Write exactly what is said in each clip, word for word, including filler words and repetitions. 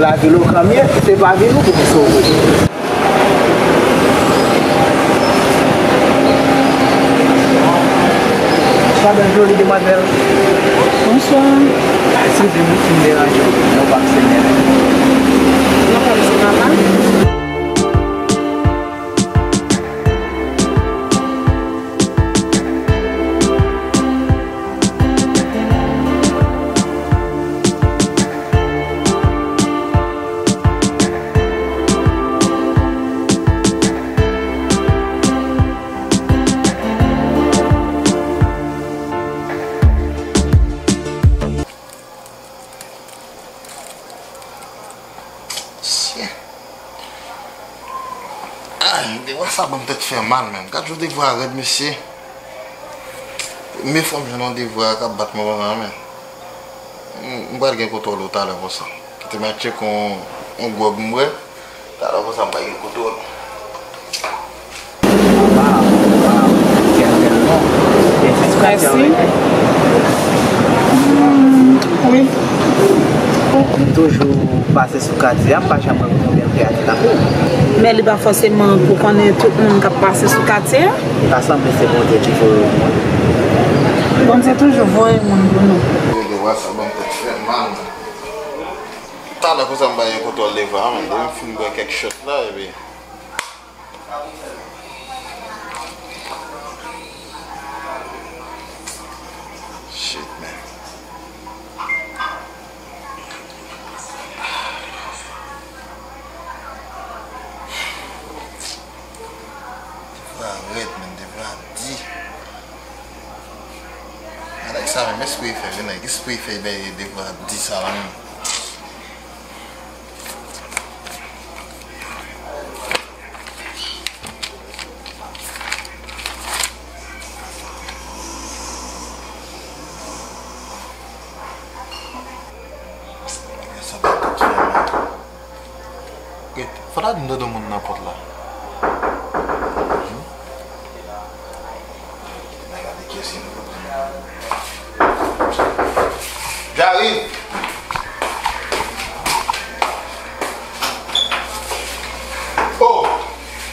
Pavil ou kamye, se pavil ou pou m sove. Madan Joli, demwazèl. Bonswa. Eskize m wi si m deranje w, non pa m se Nènè. Non pa m se Mama. Ay, devwa sa ban m tèt fè mal, menm. Gad jan devwa a rèd, mesye. Premye fwa m jwenn yon devwa k ap bat mwen konsa, menm. M, m pral gen kontwòl ou talè konsa. Kite m al tcheke yon, yon gwòg m bwè. Talè konsa, m pral gen kontwòl. Mèsi. Hmm, wi. M toujou pase sou katye a, m pa janm wè pou konbyen m fè ati la. Men li pa fòseman pou konnen tout moun k ap pase sou katye a. Ta sanble se Bondye ki voye w mwen. Bondye toujou voye moun pou nou. Yo, yo, wè sa ban m tèt fè mal. Talè konsa m bay yon kontwòl devwa a, menm. Depi m fin bwè kèk shot la, epi Shit, man. Devwa rèd, man, devwa di. Nèg sa menm, espre fè, vin nèg, espre fè bay devwa di sa la menm. Sa pa tout fè mal. Gete, fò ta di m tande moun nan pòt la. Hmm? N a gade kiyès ki nan pòt la. J'arrive. Oh,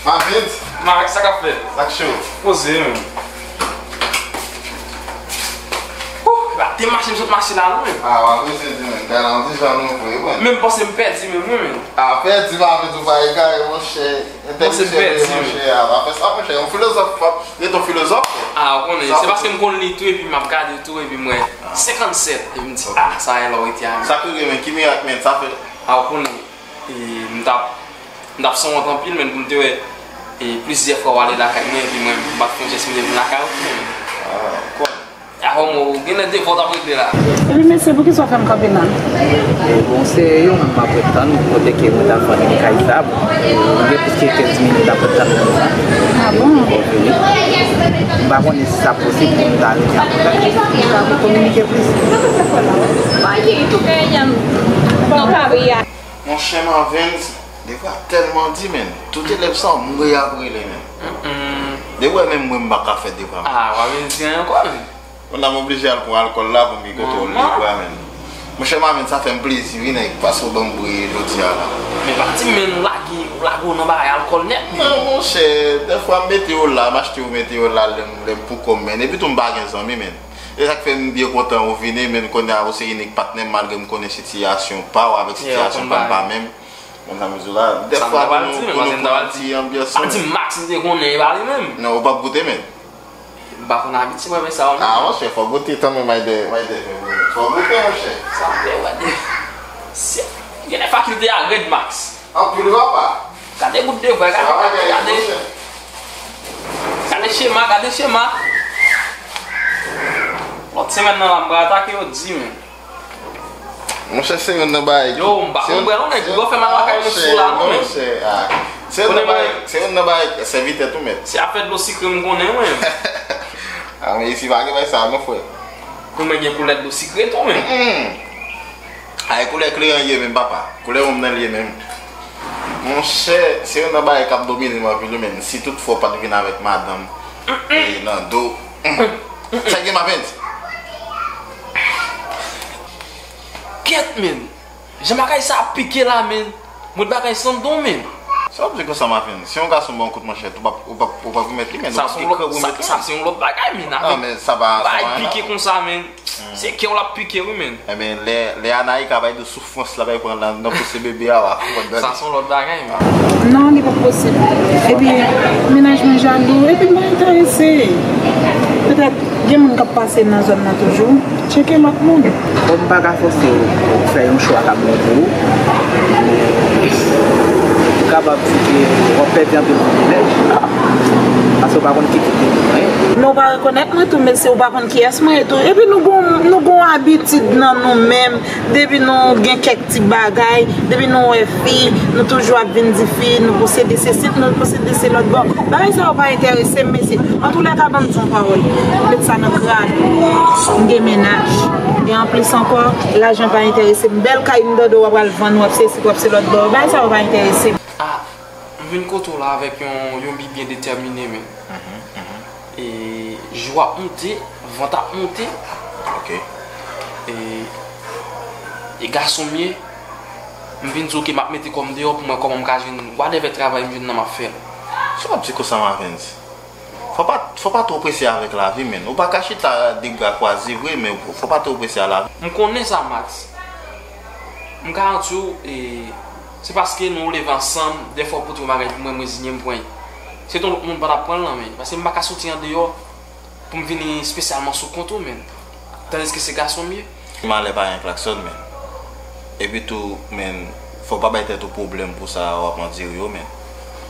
Mavens. Mark, sa k ap fèt? Sa k cho? Poze, menm. Ouh, la te mache, m sot mache la, non, menm. Ah, w ap rete di, menm. Gade, an di jan nou vre, menm. Menm panse m pèdi, menm, wi, menm. Ah, pèdi, Mavens, ou pa egare, monchè. Bon, se pèdi, wi. Monchè, a pa fè sa, monchè. Yon filozòf, w ap rete yon filozòf. Ah, ou konnen, se paske m konn li tou, epi m ap gade tou, epi m wè senkannsèt, epi m di, ah, sa e lè w rete a, men. Sa k rive, men, ki mirak, men, sa fè? Ah, ou konnen, e, m t ap, m t ap sanwont anpil, men pou m te wè, e, plizyè fwa w ale lakay mwen, epi mwen, m pa t fè yon jès, m te vin lakay ou, men. Ah, ou konnen. Avè w, ou genlè devwa w t ap regle la. Epi mesye, poukisa w fè m kanpe la? E bon, se yo menm m ap ret tann, kote ke mwen t ap vann yon kay sab. Mwen gen plis ke kenz minit m ap ret tann moun sa. Ah bon? Pou vini. M pa konnen si sa posib pou m ta ale sa pou tèt mwen. M pa pou kominike plis. Monchè Mavens, devwa tèlman di, menn. Tout elèv sa yo, m rele ap rele, menn. Depi w wè menm mwen, m pa ka fè devwa m. Ah, w ap vin di anyen ankò, menn. Kounye a m oblije al pran alkòl la pou m gen kontwòl devwa, menn. Monchè Mavens, sa fè m plezi, wi, nèg, paske w ban m bri jodi a la. Men pa di m, menn, ou lage, ou lage w nan bagay alkòl nèt, menn. Non, monchè, dèfwa m mete yo la, m achte yo, mete yo la, lè m, lè m pou kò m, menn. Epi tou m pa gen zanmi, menn. E sa k fè m byen kontan ou vini, men kounye a ou se inik patnè m, malgre m konnen sitiyasyon pa w avèk sitiyasyon pa m pa menm. Konn sa m di w la, dèfwa pou nou, pou nou pran ti anbyans. Pa di Max m te konnen, e pa li menm. Non, ou p ap goute, men. M pa konn abitye bagay sa yo, non. Ah, monchè, fò goute, tanmen may de, may de, fò goute, monchè. Sa m te wè de. Genlè fakilte a rèd, Max. Anpil, papa. Gade gout de vre, gade, gade. Gade chema, gade chema. Lòt semèn nan la, m pral atake yo di, men. Monchè, se youn nan bagay ki... Yo, m pa konprann, non, nèg, yo fè mal lakay nou sou la, non, men. Monchè, ah. Se youn nan bagay, se youn nan bagay, sèvitè tou, mèt. Se afè dlo sikre m konnen, mwen. Ah, men isi pa gen bagay sa, non, frè. Nou men gen koulè dlo sikre tou, men. Ay, koulè kleren ye menm, papa. Koulè wonm nan l ye menm. Monchè, se youn nan bagay k ap domine m anpil wi, menn. Si toutfwa w pa t vin avèk madanm, e, nan do. Sa gen, Mavens? Kèt, menn. Jan bagay sa ap pike la, men. Mwen bagay san don, men. Sa w ap di konsa, Marvens? Si yon gason ba w kout manchèt, ou p ap, ou p ap, ou p ap remèt li, men. Ou kite krab remèt li. Sa se yon lòt bagay, men. Ah, men sa pa, sa pa anyen. Bagay pike konsa, men. Se kè w l ap pike, wi, men. Enben, lè, lè Anaïka bay de soufrans la bay pran nan, nan pouse bebe a, w a konprann. Sa se yon lòt bagay, men. Non, li pa posib. Epi, mennaj mwen jalou, epi m pa enterese. Petèt, gen moun k ap pase nan zòn nan toujou. Tcheke lòt moun. Bon, m pa ka fòse w pou fè yon chwa k ap bon pou ou. Ou kapab di ke w ap pèdi anpil privilèj. Paske w pa konn ki tip de moun mwen ye. Men w pa rekonèt mwen tou, mesye, w pa konn kiyès mwen ye tou. Epi nou gon, nou gon abitid nan nou menm. Depi nou gen kèk ti bagay, depi nou wè fi, nou toujou ap vin di fi, nou posede sesi, nou posede se lòt bò. Bagay sa yo pa enterese m, mesye. Antoulèka, ban m di yon pawòl. Met sa nan kran. M gen mennaj. E anplis ankò, lajan pa enterese m. Bèl kay m tande w ap al vann, w ap sesi, w ap se lòt bò. Bagay sa yo pa enterese m. Ah, m vin kote w la avèk yon, yon bi byen detèmine, men. E jou ap monte, vant ap monte. Ok. E, e gason m ye, m vin di w ke m ap mete kò m deyò pou m wè kòman m ka jwenn whatever travay m jwenn nan m ap fè l. Sa w ap di konsa, Marvens? Fò pa, fò pa twò prese avèk lavi, men. Ou pa ka chita de bra kwaze vre, men fò pa twò prese a lavi. M konnen sa, Max. M garanti w, e, se paske nou leve ansanm, dèfwa w pote yon bagay pou mwen, m rezinye m pran l. Se t yon lòt moun pa t ap pran l nan men. Paske m pa ka soti andeyò pou m vini espesyalman sou kont ou, men. Tandiske se gason m ye. Malè pa gen klakson, men. Epi tou, men, fò w pa bay tèt ou pwoblèm pou sa w ap andire yo, men.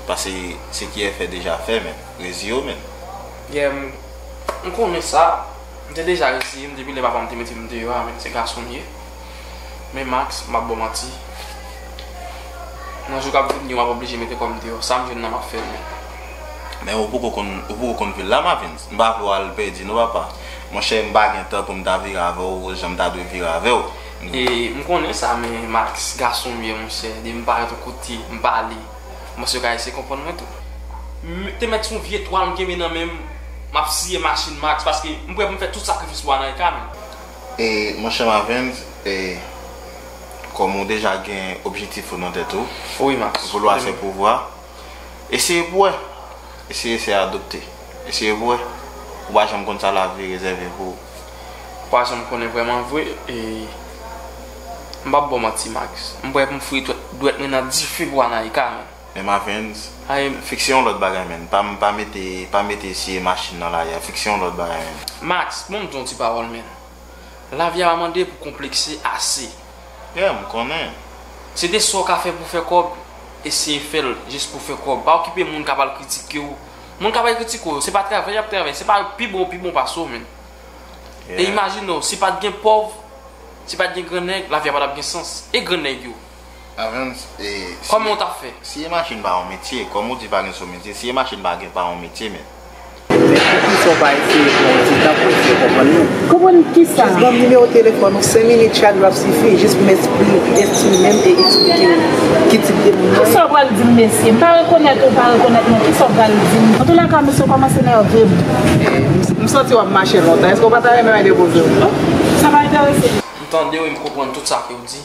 Paske se ki fè deja fè, men. Reziye w, men. Yeah, m, m konnen sa. M te deja reziye m depi lè papa m te mete m deyò a, men se gason m ye. Men Max, m ap ba w manti. Nan jou k ap vini yo, m ap oblije mete kò m deyò. Sa m jwenn nan, m ap fè l, men. Men ou poko konn, ou poko konn vil la, Marvens. M pa vle w al pèdi non, papa. Monchè, m pa gen tan pou m ta vire avè w jan m ta dwe vire avè w. E, m konnen sa, men Max, gason m ye, monchè. Depi m parèt yon kote, m pale. Monchè, w ka eseye konprann mwen tou. M te mèt se yon vye twal m kenbe nan men m, m ap siye machin Max, paske m prè pou m fè tout sakrifis pou Anaïka, men. E, monchè Marvens, e, kòm ou deja gen objektif ou nan tèt ou, wi, Max, vouloir c'est pouvoir, eseye pou wè. Eseye se adopte. Eseye pou wè. Ou pa janm konn sa lavi rezève pou ou. Ou pa janm konnen vrèman vre, e m p ap ba w manti, Max. M prè pou m fri dwèt, dwèt mwen nan dife pou Anaïka, men. Men Marvens, fikse yon lòt bagay, men. Pa, pa mete, pa mete siye machin nan la, ya. Fikse yon lòt bagay, men. Max, bon, m di yon ti pawòl, men. Lavi a pa mande pou konplekse ase. Yeah, m konnen. Se de sa w ka fè pou fè kòb, eseye fè l jis pou fè kòb. Pa okipe moun k ap al kritike w. Moun k ap al kritike w, se pa travay y ap travay, se pa yo pi bon, pi bon pase w, men. E imajine w, si pa t gen pòv, si pa t gen gran nèg, lavi a pa t ap gen sans. E gran nèg yo? Avans, e, si, kòman w t ap fè? Siye machin pa yon metye, kòm ou di pa gen sou metye, siye machin pa gen, pa yon metye, men. Men poukisa w pa eseye pran yon ti tan pou eseye konprann nou? Konprann kisa? Jis ban m nimewo telefòn ou, senk minit chak jou ap sifi, jis pou m espli-, estime m e eksplike w ki tip de moun mwen ye. Kisa w pral di m, mesye? M pa rekonèt ou, pa rekonèt mwen. Kisa w pral di m? Antoulèka, mesye, w kòmanse nève m. M, m santi w ap mache lontan. Èske w pa ta renmen m al depoze w? Sa pa enterese m. M tande w e m konprann tout sa ke w di.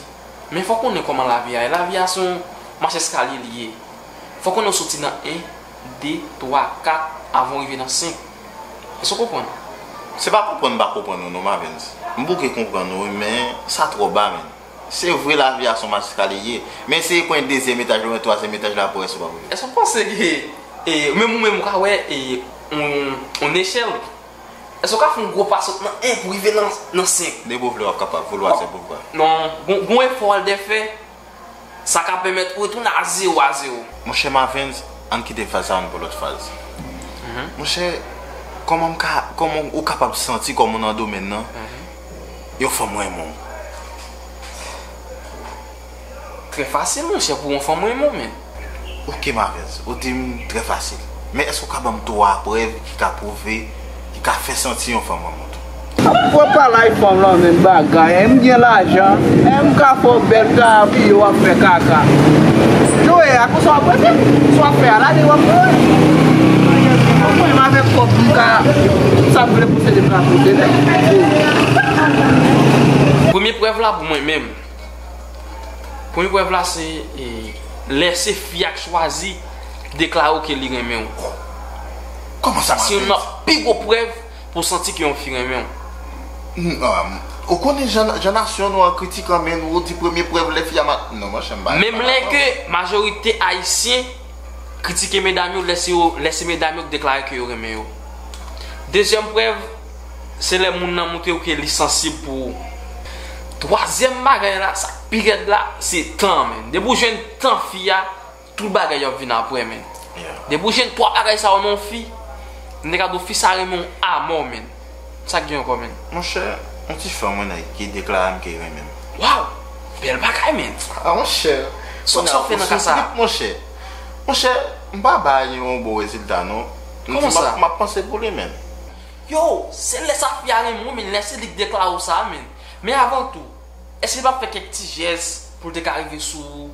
Men fò w konnen kòman lavi a ye. Lavi a se yon mach eskalye li ye. Fò w konnen w soti nan en, de, twa, kat, avan w rive nan senk. Èske w konprann? Se pa konprann m pa konprann ou non, Marvens. M bouke konprann ou wi, men sa twò ba, men. Se vre lavi a se yon mach eskalye ye, men eseye pran dezyèm etaj la oubyen twazyèm etaj la pou wè si w p ap rive. Èske w panse ke, e, menm ou menm ou ka wè, e, yon, yon nechèl? Èske w ka fè yon gwo pa sot nan en pou rive nan, nan senk? Depi w vle w ap kapab, vouloir c'est pouvoir. Non, gon, gon efò w al dè fè, sa ka pèmèt ou retounen a zewo a zewo. Monchè Marvens, ann kite faz sa, ann pran lòt faz. Monchè, kòman m ka, kòman ou kapab santi kòm ou nan domèn nan, yon fanm renmen w? Trè fasil, monchè, pou yon fanm renmen w, men. Ok, Marvens, ou di m trè fasil. Men èske w ka ban m twa prèv ki ka pwouve, ki ka fè santi yon fanm renmen w tou? Pran pa lay fanm lan, menm bagay. M gen lajan, m ka fè w bèl, m ka abiye w, w ap fè kaka. Joe, a konsa w ap rete? Sa w ap fè a, lale w ap pran. Mwen menm avèk kòb m ka, sa m vle posede m ka posede. Premye prèv la pou mwen menm. Premye prèv la se, e, lè se fi a k chwazi deklare w ke li renmen w. Kòman sa? Sa se youn nan pi gwo prèv pou w santi ke yon fi renmen w. Ou konnen jan, jan nasyon nou an kritikan, men ou di premye prèv lè fi a ma-, non, monchè, m pa. Menm lè ke majorite ayisyen kritike medam yo lè se yo, lè se medam yo k deklare ke yo renmen yo. Dezyèm prèv, se lè moun nan montre w ke li sansib pou ou. Twazyèm bagay la, sa k pi rèd la, se tan an, menn. Depi w jwenn tan fi a, tout bagay yo ap vin apre, menn. Depi w jwenn twa bagay sa yo nan yon fi, m te ka di w fi sa renmen w amò, menn. Sa k gen ankò, menn? Monchè, yon ti fanm mwen nèg ki deklare m ke renmen m. Waw! Bèl bagay, menn. Ah, monchè. Sa w fè nan ka sa a? Monchè, monchè, m pa bay yon bon rezilta, non. Kòman sa? M ap panse pou li, menn. Yo, se lè sa fi a renmen w, menn, lè se li k deklare w sa, menn. Men avan tou, èske l pa fè kèk ti jès pou l te ka rive sou ou?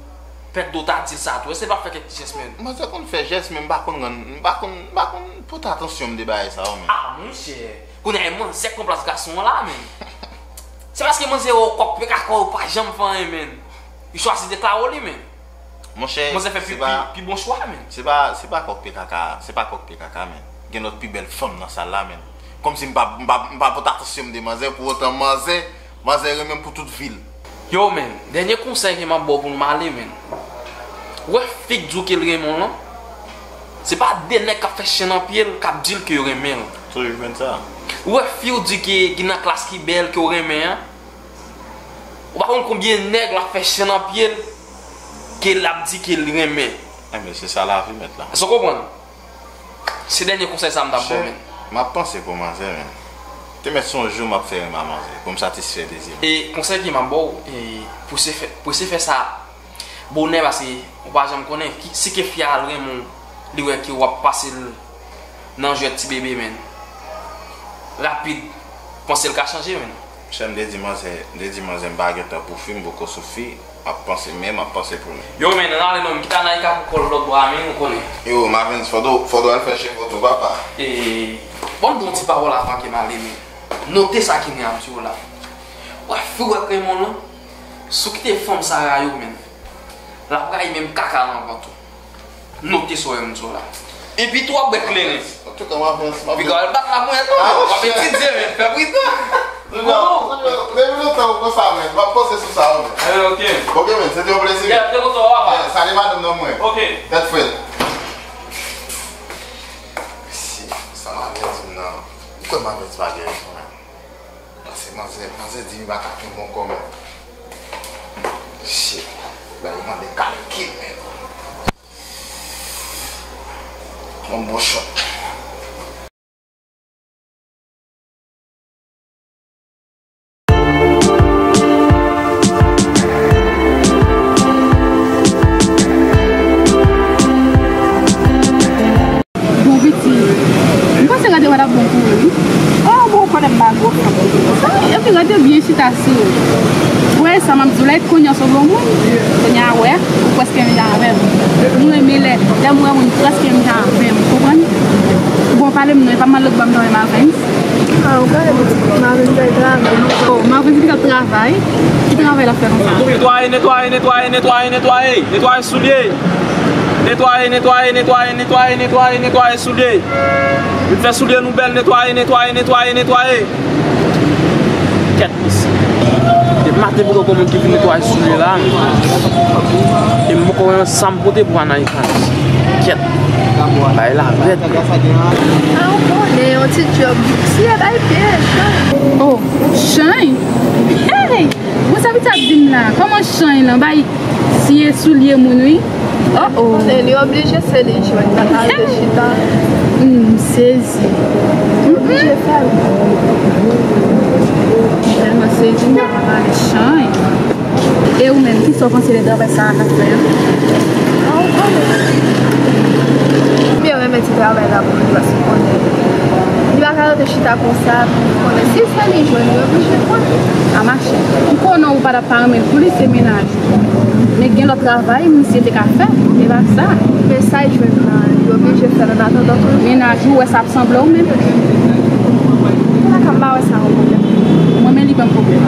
Pèt do ta di l sa tou. Èske l pa fè kèk ti jès, menn? Manzè konn fè jès, men m pa konn rann, m pa konn, m pa konn pote atansyon m de bagay sa yo, menn. Ah, monchè. Kounye a, e manzè k pran plas gason an la, menn. Se paske manzè wè w kòk pe kaka, w pa janm fè anyen, menn. Li chwazi deklare w li, menn. Monchè, manzè fè pi, pi, pi bon chwa, menn. Se pa, se pa kòk pe kaka, se pa kòk pe kaka, menn. Gen lòt pi bèl fanm nan sal la, menn. Kòmsi m pa, m pa, m pa pote atansyon m de manzè, pou otan manzè, manzè renmen m pou tout vi l. Yo, menn, dènye konsèy ke m ap ba w pou n ale, menn. Ou wè fi k di w ke l renmen w lan, se pa de nèg k ap fè chen nan pye l k ap di l ke yo renmen l. Toujou jwenn sa. Ou wè fi w di ke, ki nan klas ki bèl ke w renmen an, ou pa konn konbyen nèg l ap fè chen nan pye l ke l ap di ke l renmen. Enben, se sa lavi mèt la. Èske w konprann? Se dènye konsèy sa m t ap ba w, menn. M ap panse pou manzè, menn. Te mèt se yon jou m ap fè renmen a manzè, pou m satisfè dezi m. E konsèy ke m ap ba w, e, prese fè, prese fè sa bonè, paske ou pa janm konnen ki, si ke fi a al renmen w, li wè ke w ap pase l nan jwèt ti bebe, menn. Rapid, panse l ka chanje, menn. Chè, m te di manzè, m te di manzè m pa gen tan pou fi, m poko sou fi, m ap panse, men m ap panse pou li. Yo, men, ann ale non, m kite Anaïka pou kò l lòt bò a, men ou konnen. Yo, Mavens, fò do, fò do al fè cheve w tou, papa. E, ban m di w yon ti pawòl avan ke m ale, men. Note sa ke mwen ap di w la. Wè, fi w wè k renmen w lan, si w kite fanm sa rayi w, men, l ap rayi menm kaka l anvan tou. Note sa w wè m di w la. Epi tou w ap bwè kleren. Antouka, m ap, m ap. Piga w al bat la pou mwen tou. Ah, w ap etidye, men fè pridan. Depi lontan ou konsa, men. M ap panse sou sa, men. Eh, ok. Ok, men, se te yon plezi. Yeah, te kontan w ap. Yeah, salye madanm nan mwen. Ok. Tèt frèt. Si, sa m ap di m nan. Ou kwè m ap di pa gen rezon, men. Pase manzè, manzè di li pa ka pi bon kò, men. Shit. Bagay yo mande kalkil, men. Yon bon chòt. Bon, pitit, m panse rate w pa t ap bon pou ou, wi. Oh, bon, ou konnen m pa gwo fanm. Epi rete byen chita sou ou. Ou wè sa m ap di w la, kounye a w se yon bon moun. Kounye a, wè, ou prèske menm jan avè m. M renmen lè, lè m wè moun prèske menm jan avè m, ou konprann? Bon, pale m non, e pa m al lòt bò m t ap wè Mavens. Ah, ou gade pitit Mavens bay travay. Oh, Mavens ki t ap travay? Ki travay l ap fè konsa? Netwaye, netwaye, netwaye, netwaye, netwaye, netwaye soulye. Netwaye, netwaye, netwaye, netwaye, netwaye, netwaye soulye. Vin fè soulye nou bèl, netwaye, netwaye, netwaye, netwaye. Kèt, mesye. Depi maten poko gon moun ki vin netwaye soulye la. E m poko wè yon sa m pote pou Anaïka. Kèt. Bay la rèd. Ah, ou konnen, yon ti djòb. Si e bay pye, chan. Oh, chan. Hey! Bon, sa pitit ap di m la? Kòman chan lan bay siye soulye moun, wi? Oh, oh. Konnen li oblije se li jwenn nan kay de chita. M sezi. Li oblije fè l. M tèlman sezi, m pa ka pale chan. E ou menm, kisa w panse de travay sa a k ap fè a? Ah, ou konnen. M byen renmen ti travay la pou li, paske ou konnen. Li pa ka rete chita konsa, pou ou konnen. Si se li jwenn, li oblije pran. A mache. M konnen ou pa t ap pa renmen l pou li, se mennaj ou. Men gen lòt travay misye te ka fè, e pa sa. Men sa l jwenn nan, li oblije fè l an atandan tou. Mennaj ou, wè sa ap sanble ou menm? Ou pa ka pa wè sa yon pwoblèm. Mwen, men li ban m pwoblèm.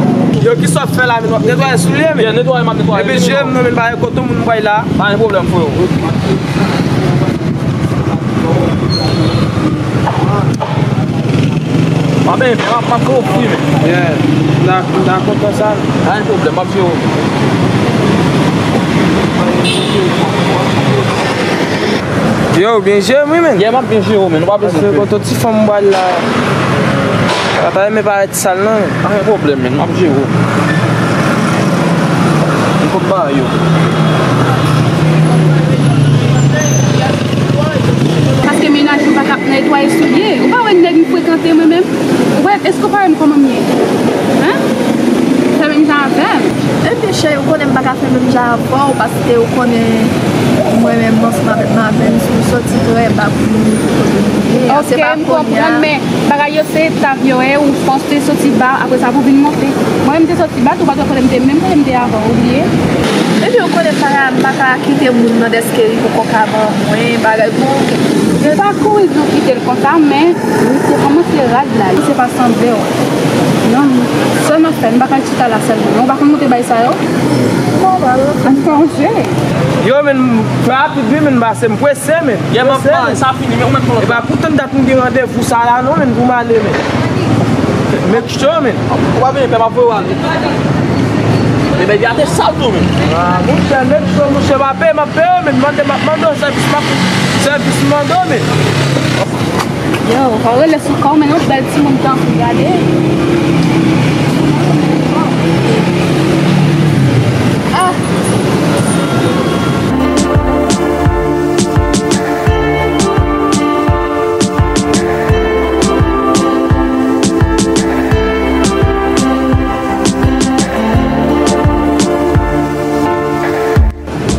Yo, kisa w ap fè la, men w ap netwaye soulye, men? Yeah, netwaye, m ap netwaye. Epi jere m non, men pa gen kote moun bay la. Pa gen pwoblèm, freo. M ap, m ap, m ap fè w fri, men. Yeah, m ta, m ta kontan sa. Pa gen pwoblèm, m ap jere w. Yo, byen jere m wi, men. Yeah, m ap byen jere w, men. Ou pa bezwen pè. Paske kote ti fanm m pral la, pa ta renmen parèt sal non, men. Pa gen pwoblèm, men. M ap jere w. M konn bagay yo. Paske mennaj ou pa ka ap netwaye soulye. Ou pa wè nèg m frekante mwen menm? Ou wè, èske ou pa wè m kòman m ye? Hein? Fè menm jan avè m. Ebyen, cheri, ou konnen m pa ka fè menm jan avè w, paske ou konnen mwen menm, ansanm avèk madanm, nou soti trè ba pou nou rive kote nou ye. Ok, m konprann, men bagay yo se etap yo ye, ou fò te soti ba, apre sa pou vin monte. Mwen menm te soti ba, tou pa t wè kote m te, menm kote m te avan, ou bliye? Ebyen, ou konnen m pa ka, m pa ka kite moun nan dèske li poko ka ban mwen, bagay pou. Se pa kouri di w kite l konsa, men li te kòmanse rad la, li se pa sanble w. Non, sèlman fè, m pa ka chita la sèlman. Non, ou pa konn monte bay sa yo? An chanje. Yo, men, fè rapid wi, men, pase m prese, men. Yeah, m ap prese, pale, men. Sa fini, men ou mèt pran lòt. E pa pou tann dat m gen randevou sa la, non, men, pou m ale, men. Make sure, men. Ou pa vini, pè, m ap voye w ale. Men, men, gate sal tou, men. Ah, monchè, make sure, monchè, m ap peye, m ap peye, men. Mande, m ap mande w sèvis, m ap sèvis, m mande w, men. Yo, fò w rele sou kò w, men yon bèl timoun tankou w, gade. Ah!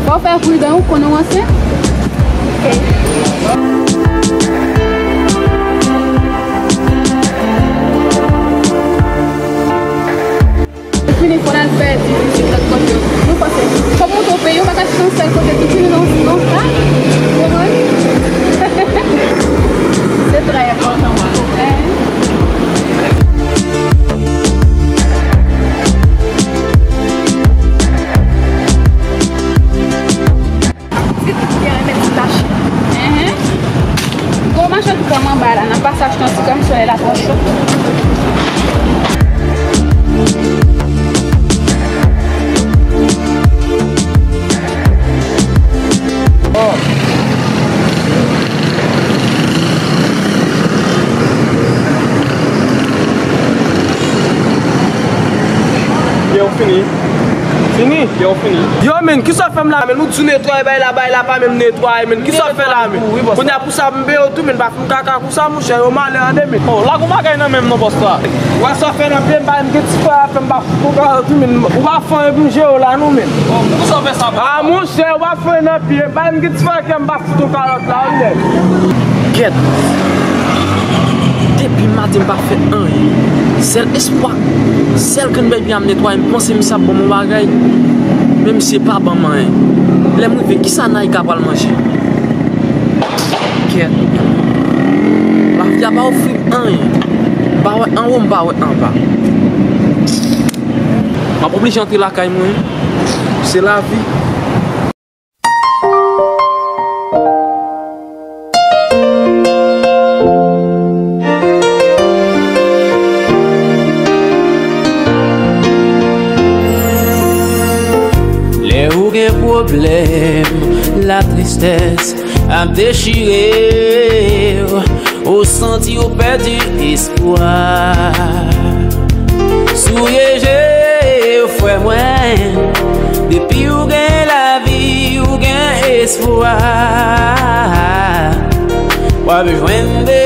Fò w fè pridan, ou konnen w ansent. Ok. Ou fini, fò n al fè ti vizit lòt kote yo. Nou panse, kòm monte w peyi, ou pa ka chita yon sèl kote, tou vini nan, nan kay. Ou konprann? Se trè enpòtan, mwen. Ti tout ki renmen ti tach. Enhen. Bon, machann kòm anba la, n ap pase achte yon ti kòm, solèy la twò cho. Yo, fini. Fini? Yo, fini. Yo, men, kisa w fè m la, men? Nou di w netwaye, bay la, bay la, pa menm netwaye, men. Kisa w fè la, men? Kounye a pou sa, m peye w tou, men, pa fè m kaka konsa, monchè, yo malè ande, men. Oh, lage yon bagay nan men m non, bòs la. Wè sa w fè nan pye m, pa menm gen ti frè a fè m pa fout ou kawòt tou, men. Ou pa fè anyen pou m jere w la, non, men. Oh, pou sa w fè sa, bòs la? Ah, monchè, ou pa fè anyen nan pye m, pa menm gen ti frè a fè m pa fout ou kawòt la, wi, nèg. Kèt. Depi maten m pa fè anyen. Sèl espwa, sèl grenn bèy pye a m netwaye, m panse misye ap ban m yon bagay. Men misye pa ban m anyen. Lè m rive, kisa Naïka pral manje? Kèt. Lavi a pa ofri m anyen. M pa wè anwo, m pa wè anba. M ap oblije antre lakay mwen. Se lavi. Lè ou gen pwoblèm, latristès ap dechire w. Ou santi ou pèdi espwa. Souye je w, frè mwen. Depi ou gen lavi, ou gen espwa. W ap jwenn de